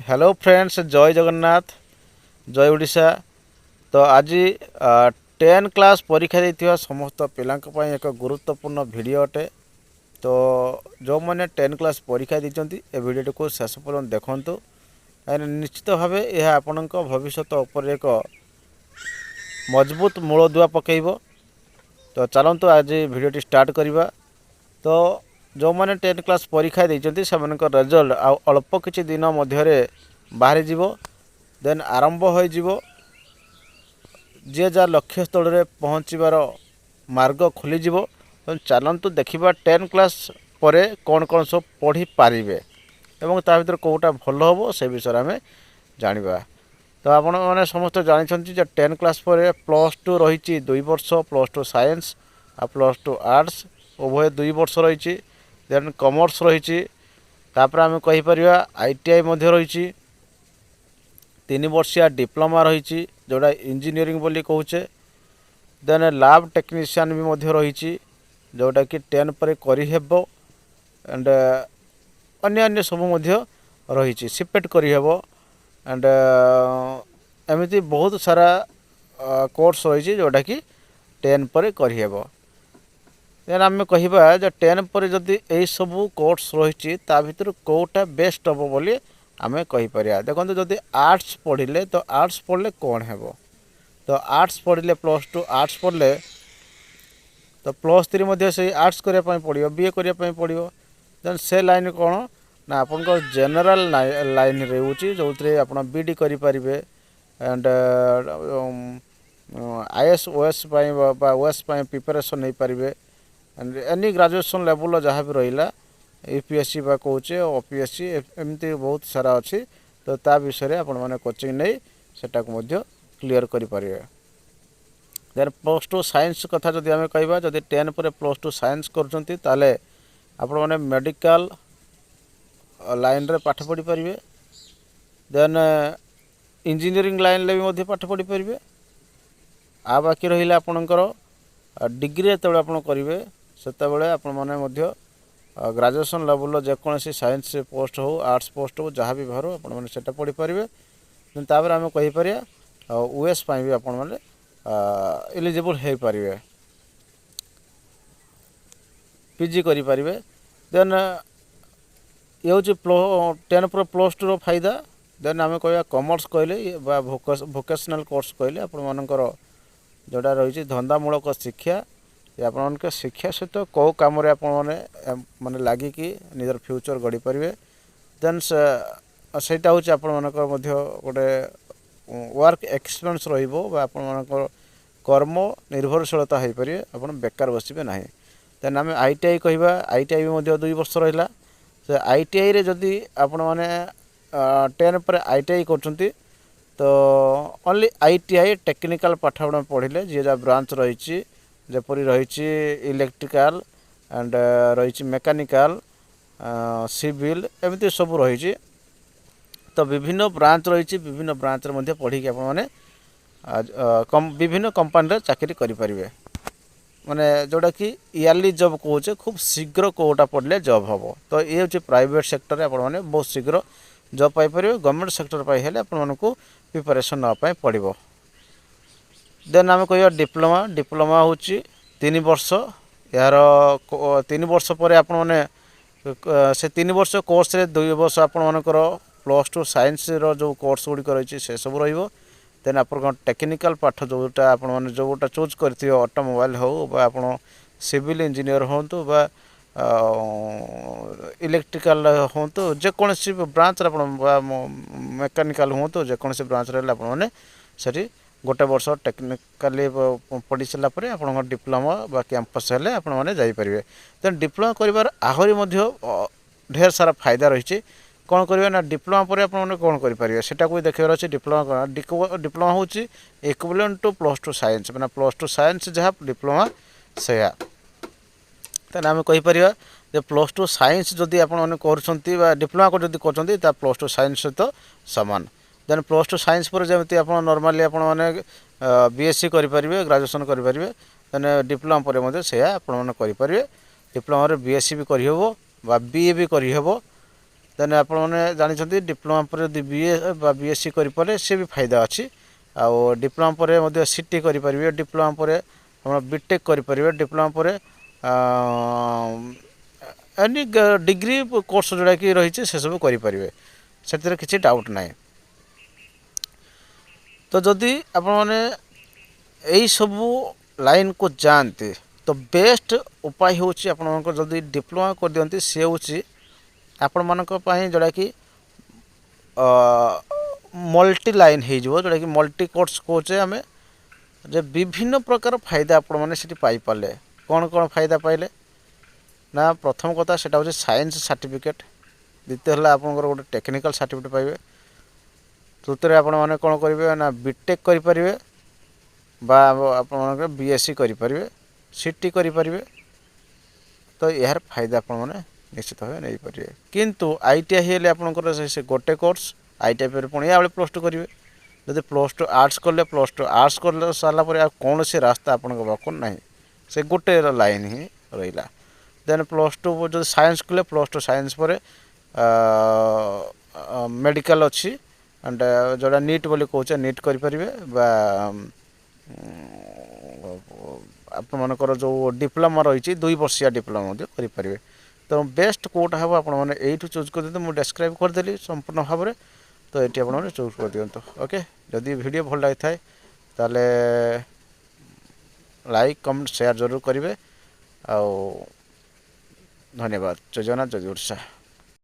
Hello friends, ଜୟ ଜଗନ୍ନାଥ, ଜୟ ଓଡ଼ିଶା। ତ ଆଜି 10 class ପରୀକ୍ଷା ଦେଇଥିବା ସମସ୍ତ ପିଲାଙ୍କ ପାଇଁ ଏକ ଗୁରୁତ୍ୱପୂର୍ଣ୍ଣ ଭିଡ଼ିଓ ଅଟେ। ତ ଯେଉଁମାନେ 10 କ୍ଲାସ୍ ପରୀକ୍ଷା ଦେଇଛନ୍ତି, ଏ ଭିଡ଼ିଓଟିକୁ ଶେଷ ପର୍ଯ୍ୟନ୍ତ ଦେଖନ୍ତୁ, କାହିଁକିନା ନିଶ୍ଚିତ ଭାବେ ଏହା ଆପଣଙ୍କ ଭବିଷ୍ୟତ ଉପରେ ଏକ ମଜବୁତ ମୂଳଦୁଆ ପକାଇବ। ତ ଚାଲନ୍ତୁ, ଆଜି ଭିଡ଼ିଓଟି ଷ୍ଟାର୍ଟ କରିବା। ତ ଯେଉଁମାନେ 10 କ୍ଲାସ୍ ପରୀକ୍ଷା ଦେଇଛନ୍ତି, ସେମାନଙ୍କ ରେଜଲ୍ଟ ଆଉ ଅଳ୍ପ କିଛି ଦିନ ମଧ୍ୟରେ ବାହାରିଯିବ। ଦେନ୍ ଆରମ୍ଭ ହୋଇଯିବ, ଯିଏ ଯାହା ଲକ୍ଷ୍ୟସ୍ଥଳରେ ପହଞ୍ଚିବାର ମାର୍ଗ ଖୋଲିଯିବ। ତେଣୁ ଚାଲନ୍ତୁ ଦେଖିବା, 10 କ୍ଲାସ୍ ପରେ କ'ଣ କ'ଣ ସବୁ ପଢ଼ିପାରିବେ ଏବଂ ତା ଭିତରେ କେଉଁଟା ଭଲ ହେବ, ସେ ବିଷୟରେ ଆମେ ଜାଣିବା। ତ ଆପଣମାନେ ସମସ୍ତେ ଜାଣିଛନ୍ତି ଯେ 10 କ୍ଲାସ୍ ପରେ +2 ରହିଛି 2 ବର୍ଷ। +2 ସାଇନ୍ସ ଆଉ +2 ଆର୍ଟ୍ସ, ଉଭୟ 2 ବର୍ଷ ରହିଛି। ଦେନ୍ କମର୍ସ ରହିଛି। ତାପରେ ଆମେ କହିପାରିବା ITI ମଧ୍ୟ ରହିଛି। 3 ବର୍ଷିଆ ଡିପ୍ଲୋମା ରହିଛି, ଯେଉଁଟା ଇଞ୍ଜିନିୟରିଂ ବୋଲି କହୁଛେ। ଦେନ୍ ଲାବ୍ ଟେକ୍ନିସିଆନ୍ ବି ମଧ୍ୟ ରହିଛି, ଯେଉଁଟାକି 10 ପରେ କରିହେବ। ଆଣ୍ଡ ଅନ୍ୟାନ୍ୟ ସବୁ ମଧ୍ୟ ରହିଛି, ସିପେଟ୍ କରିହେବ। ଆଣ୍ଡ ଏମିତି ବହୁତ ସାରା କୋର୍ସ ରହିଛି, ଯେଉଁଟାକି 10 ପରେ କରିହେବ। ଦେନ୍ ଆମେ କହିବା ଯେ 10 ପରେ ଯଦି ଏଇସବୁ କୋର୍ସ ରହିଛି, ତା ଭିତରୁ କେଉଁଟା ବେଷ୍ଟ ହେବ ବୋଲି ଆମେ କହିପାରିବା। ଦେଖନ୍ତୁ, ଯଦି ଆର୍ଟ୍ସ ପଢ଼ିଲେ, ତ ଆର୍ଟ୍ସ ପଢ଼ିଲେ କ'ଣ ହେବ? ତ ଆର୍ଟ୍ସ ପଢ଼ିଲେ, +2 ଆର୍ଟ୍ସ ପଢ଼ିଲେ, ତ +3 ମଧ୍ୟ ସେଇ ଆର୍ଟ୍ସ କରିବା ପାଇଁ ପଡ଼ିବ, BA କରିବା ପାଇଁ ପଡ଼ିବ। ଦେନ୍ ସେ ଲାଇନ୍ କ'ଣ ନା ଆପଣଙ୍କ ଜେନେରାଲ ଲାଇନ୍ ରହୁଛି, ଯେଉଁଥିରେ ଆପଣ BD କରିପାରିବେ ଆଣ୍ଡ IAS, OS ପାଇଁ ବା OS ପାଇଁ ପ୍ରିପାରେସନ୍ ନେଇପାରିବେ। ଆଣ୍ଡ ଏନି ଗ୍ରାଜୁଏସନ୍ ଲେବୁଲ୍ର ଯାହା ବି ରହିଲା, UPSC ବା କହୁଛେ, OPSC, ଏମିତି ବହୁତ ସାରା ଅଛି। ତ ତା ବିଷୟରେ ଆପଣମାନେ କୋଚିଂ ନେଇ ସେଟାକୁ ମଧ୍ୟ କ୍ଲିଅର୍ କରିପାରିବେ। ଦେନ୍ +2 ସାଇନ୍ସ କଥା ଯଦି ଆମେ କହିବା, ଯଦି 10 ପରେ +2 ସାଇନ୍ସ କରୁଛନ୍ତି, ତାହେଲେ ଆପଣମାନେ ମେଡ଼ିକାଲ ଲାଇନ୍ରେ ପାଠ ପଢ଼ିପାରିବେ। ଦେନ୍ ଇଞ୍ଜିନିୟରିଂ ଲାଇନ୍ରେ ବି ମଧ୍ୟ ପାଠ ପଢ଼ିପାରିବେ। ଆଉ ବାକି ରହିଲା ଆପଣଙ୍କର ଡିଗ୍ରୀ, ଯେତେବେଳେ ଆପଣ କରିବେ, ସେତେବେଳେ ଆପଣମାନେ ମଧ୍ୟ ଗ୍ରାଜୁଏସନ୍ ଲେବୁଲ୍ର ଯେକୌଣସି ସାଇନ୍ସ ପୋଷ୍ଟ ହେଉ, ଆର୍ଟ୍ସ ପୋଷ୍ଟ ହେଉ, ଯାହା ବି ବାହାରୁ, ଆପଣମାନେ ସେଇଟା ପଢ଼ିପାରିବେ। ତାପରେ ଆମେ କହିପାରିବା OS ପାଇଁ ବି ଆପଣମାନେ ଏଲିଜିବୁଲ୍ ହେଇପାରିବେ, PG କରିପାରିବେ। ଦେନ୍ ଇଏ ହେଉଛି 10 ପରେ +2ର ଫାଇଦା। ଦେନ୍ ଆମେ କହିବା କମର୍ସ କହିଲେ ବା ଭୋକେସନାଲ୍ କୋର୍ସ କହିଲେ, ଆପଣମାନଙ୍କର ଯେଉଁଟା ରହିଛି ଧନ୍ଦାମୂଳକ ଶିକ୍ଷା, ଆପଣମାନଙ୍କ ଶିକ୍ଷା ସହିତ କେଉଁ କାମରେ ଆପଣମାନେ ମାନେ ଲାଗିକି ନିଜର ଫ୍ୟୁଚର୍ ଗଢ଼ିପାରିବେ। ଦେନ୍ ସେଇଟା ହେଉଛି ଆପଣମାନଙ୍କର ମଧ୍ୟ ଗୋଟେ ୱାର୍କ ଏକ୍ସପିରିଏନ୍ସ ରହିବ ବା ଆପଣମାନଙ୍କର କର୍ମ ନିର୍ଭରଶୀଳତା ହେଇପାରିବେ, ଆପଣ ବେକାର ବସିବେ ନାହିଁ। ଦେନ୍ ଆମେ ITI କହିବା। ITI ବି ମଧ୍ୟ 2 ବର୍ଷ ରହିଲା। ସେ ITIରେ ଯଦି ଆପଣମାନେ 10 ପରେ ITI କରୁଛନ୍ତି, ତ ଓନ୍ଲି ITI technical ପାଠ ଆପଣ ପଢ଼ିଲେ, ଯିଏ ଯାହା ବ୍ରାଞ୍ଚ ରହିଛି, ଯେପରି ରହିଛି ଇଲେକ୍ଟ୍ରିକାଲ ଆଣ୍ଡ ରହିଛି ମେକାନିକାଲ, ସିଭିଲ୍, ଏମିତି ସବୁ ରହିଛି। ତ ବିଭିନ୍ନ ବ୍ରାଞ୍ଚ ରହିଛି। ବିଭିନ୍ନ ବ୍ରାଞ୍ଚରେ ମଧ୍ୟ ପଢ଼ିକି ଆପଣମାନେ ବିଭିନ୍ନ କମ୍ପାନୀରେ ଚାକିରି କରିପାରିବେ। ମାନେ ଯେଉଁଟାକି ଇୟର୍ଲି ଜବ୍ କହୁଛେ, ଖୁବ୍ ଶୀଘ୍ର କେଉଁଟା ପଢ଼ିଲେ ଜବ୍ ହେବ। ତ ଇଏ ହେଉଛି ପ୍ରାଇଭେଟ୍ ସେକ୍ଟରରେ ଆପଣମାନେ ବହୁତ ଶୀଘ୍ର ଜବ୍ ପାଇପାରିବେ। ଗଭର୍ଣ୍ଣମେଣ୍ଟ ସେକ୍ଟର ପାଇଁ ହେଲେ ଆପଣମାନଙ୍କୁ ପ୍ରିପାରେସନ୍ ନେବା ପାଇଁ ପଡ଼ିବ। ଦେନ୍ ଆମେ କହିବା ଡିପ୍ଲୋମା। ଡିପ୍ଲୋମା ହେଉଛି 3 ବର୍ଷ। ଏହାର 3 ବର୍ଷ ପରେ ଆପଣମାନେ ସେ 3 ବର୍ଷ କୋର୍ସରେ 2 ବର୍ଷ ଆପଣମାନଙ୍କର +2 ସାଇନ୍ସର ଯେଉଁ କୋର୍ସ ଗୁଡ଼ିକ ରହିଛି, ସେସବୁ ରହିବ। ଦେନ୍ ଆପଣଙ୍କ ଟେକ୍ନିକାଲ୍ ପାଠ ଯେଉଁଟା ଆପଣମାନେ ଯେଉଁଟା ଚୁଜ୍ କରିଥିବେ, ଅଟୋମୋବାଇଲ୍ ହେଉ ବା ଆପଣ ସିଭିଲ୍ ଇଞ୍ଜିନିୟର ହୁଅନ୍ତୁ ବା ଇଲେକ୍ଟ୍ରିକାଲ୍ ହୁଅନ୍ତୁ, ଯେକୌଣସି ବ୍ରାଞ୍ଚରେ ଆପଣ ବା ମେକାନିକାଲ୍ ହୁଅନ୍ତୁ, ଯେକୌଣସି ବ୍ରାଞ୍ଚରେ ହେଲେ ଆପଣମାନେ ସେଠି ଗୋଟେ ବର୍ଷ ଟେକ୍ନିକାଲି ପଢ଼ି ସାରିଲା ପରେ ଆପଣଙ୍କ ଡିପ୍ଲୋମା ବା କ୍ୟାମ୍ପସ୍ ହେଲେ ଆପଣମାନେ ଯାଇପାରିବେ। ତେଣୁ ଡିପ୍ଲୋମା କରିବାର ଆହୁରି ମଧ୍ୟ ଢେର ସାରା ଫାଇଦା ରହିଛି। କ'ଣ କରିବେ ନା ଡିପ୍ଲୋମା ପରେ ଆପଣମାନେ କ'ଣ କରିପାରିବେ, ସେଟାକୁ ବି ଦେଖିବାର ଅଛି। ଡିପ୍ଲୋମା ହେଉଛି ଇକ୍ୱିଭାଲେଣ୍ଟ ଟୁ +2 ସାଇନ୍ସ, ମାନେ +2 ସାଇନ୍ସ ଯାହା, ଡିପ୍ଲୋମା ସେୟା। ତାହେଲେ ଆମେ କହିପାରିବା ଯେ +2 ସାଇନ୍ସ ଯଦି ଆପଣମାନେ କରୁଛନ୍ତି ବା ଡିପ୍ଲୋମା ଯଦି କରୁଛନ୍ତି, ତା +2 ସାଇନ୍ସ ସହିତ ସମାନ। ଦେନ୍ +2 ସାଇନ୍ସ ପରେ ଯେମିତି ଆପଣ ନର୍ମାଲି ଆପଣମାନେ BSc କରିପାରିବେ, ଗ୍ରାଜୁଏସନ୍ କରିପାରିବେ, ଦେନ୍ ଡିପ୍ଲୋମା ପରେ ମଧ୍ୟ ସେୟା ଆପଣମାନେ କରିପାରିବେ। ଡିପ୍ଲୋମାରେ BSc ବି କରିହେବ ବା BA ବି କରିହେବ। ଦେନ୍ ଆପଣମାନେ ଜାଣିଛନ୍ତି, ଡିପ୍ଲୋମା ପରେ ଯଦି ବିଏ ବା ବିଏସ୍ସି କରିପାରିଲେ, ସେ ବି ଫାଇଦା ଅଛି। ଆଉ ଡିପ୍ଲୋମା ପରେ ମଧ୍ୟ ସିଟି କରିପାରିବେ, ଡିପ୍ଲୋମା ପରେ ଆପଣ ବିଟେକ୍ କରିପାରିବେ, ଡିପ୍ଲୋମା ପରେ ଏନି ଡିଗ୍ରୀ କୋର୍ସ ଯେଉଁଟାକି ରହିଛି, ସେସବୁ କରିପାରିବେ, ସେଥିରେ କିଛି ଡାଉଟ୍ ନାହିଁ। ତ ଯଦି ଆପଣମାନେ ଏଇସବୁ ଲାଇନ୍କୁ ଯାଆନ୍ତି, ତ ବେଷ୍ଟ ଉପାୟ ହେଉଛି ଆପଣଙ୍କର ଯଦି ଡିପ୍ଲୋମା କରିଦିଅନ୍ତି, ସେ ହେଉଛି ଆପଣମାନଙ୍କ ପାଇଁ ଯେଉଁଟାକି ମଲ୍ଟି ଲାଇନ୍ ହେଇଯିବ, ଯେଉଁଟାକି ମଲ୍ଟି କୋର୍ସ କହୁଛେ ଆମେ, ଯେ ବିଭିନ୍ନ ପ୍ରକାର ଫାଇଦା ଆପଣମାନେ ସେଠି ପାଇପାରିଲେ। କ'ଣ କ'ଣ ଫାଇଦା ପାଇଲେ ନା, ପ୍ରଥମ କଥା ସେଇଟା ହେଉଛି ସାଇନ୍ସ ସାର୍ଟିଫିକେଟ୍, ଦ୍ୱିତୀୟ ହେଲା ଆପଣଙ୍କର ଗୋଟେ ଟେକ୍ନିକାଲ୍ ସାର୍ଟିଫିକେଟ୍ ପାଇବେ, ତୃତୀୟରେ ଆପଣମାନେ କ'ଣ କରିବେ ନା ବିଟେକ୍ କରିପାରିବେ ବା ଆପଣମାନଙ୍କର ବିଏସ୍ସି କରିପାରିବେ, ସିଟି କରିପାରିବେ। ତ ଏହାର ଫାଇଦା ଆପଣମାନେ ନିଶ୍ଚିତ ଭାବେ ନେଇପାରିବେ। କିନ୍ତୁ ଆଇଟିଆଇ ହେଲେ ଆପଣଙ୍କର ସେ ଗୋଟେ କୋର୍ସ, ଆଇଟିଆଇ ପରେ ପୁଣି ଆଉ ପ୍ଲସ୍ ଟୁ କରିବେ। ଯଦି ପ୍ଲସ୍ ଟୁ ଆର୍ଟ୍ସ କଲେ, ପ୍ଲସ୍ ଟୁ ଆର୍ଟ୍ସ କଲେ ସାରିଲା ପରେ ଆଉ କୌଣସି ରାସ୍ତା ଆପଣଙ୍କ ପାଖକୁ ନାହିଁ, ସେ ଗୋଟେ ଲାଇନ୍ ହିଁ ରହିଲା। ଦେନ୍ ପ୍ଲସ୍ ଟୁ ଯଦି ସାଇନ୍ସ କଲେ, ପ୍ଲସ୍ ଟୁ ସାଇନ୍ସ ପରେ ମେଡ଼ିକାଲ ଅଛି ଆଣ୍ଡ ଯେଉଁଟା ନିଟ୍ ବୋଲି କହୁଛେ, ନିଟ୍ କରିପାରିବେ ବା ଆପଣମାନଙ୍କର ଯେଉଁ ଡିପ୍ଲୋମା ରହିଛି, 2 ବର୍ଷିଆ ଡିପ୍ଲୋମା ମଧ୍ୟ କରିପାରିବେ। ତ ବେଷ୍ଟ କେଉଁଟା ହେବ, ଆପଣମାନେ ଏଇଠୁ ଚୁଜ୍ କରିଦିଅନ୍ତୁ। ମୁଁ ଡେସ୍କ୍ରାଇବ୍ କରିଦେଲି ସମ୍ପୂର୍ଣ୍ଣ ଭାବରେ, ତ ଏଠି ଆପଣମାନେ ଚୁଜ୍ କରିଦିଅନ୍ତୁ। ଓକେ, ଯଦି ଭିଡ଼ିଓ ଭଲ ଲାଗିଥାଏ, ତାହେଲେ ଲାଇକ୍, କମେଣ୍ଟ, ସେୟାର ଜରୁର କରିବେ। ଆଉ ଧନ୍ୟବାଦ। ଜୟ ଜଗନ୍ନାଥ, ଜୟ ଓଡ଼ିଶା।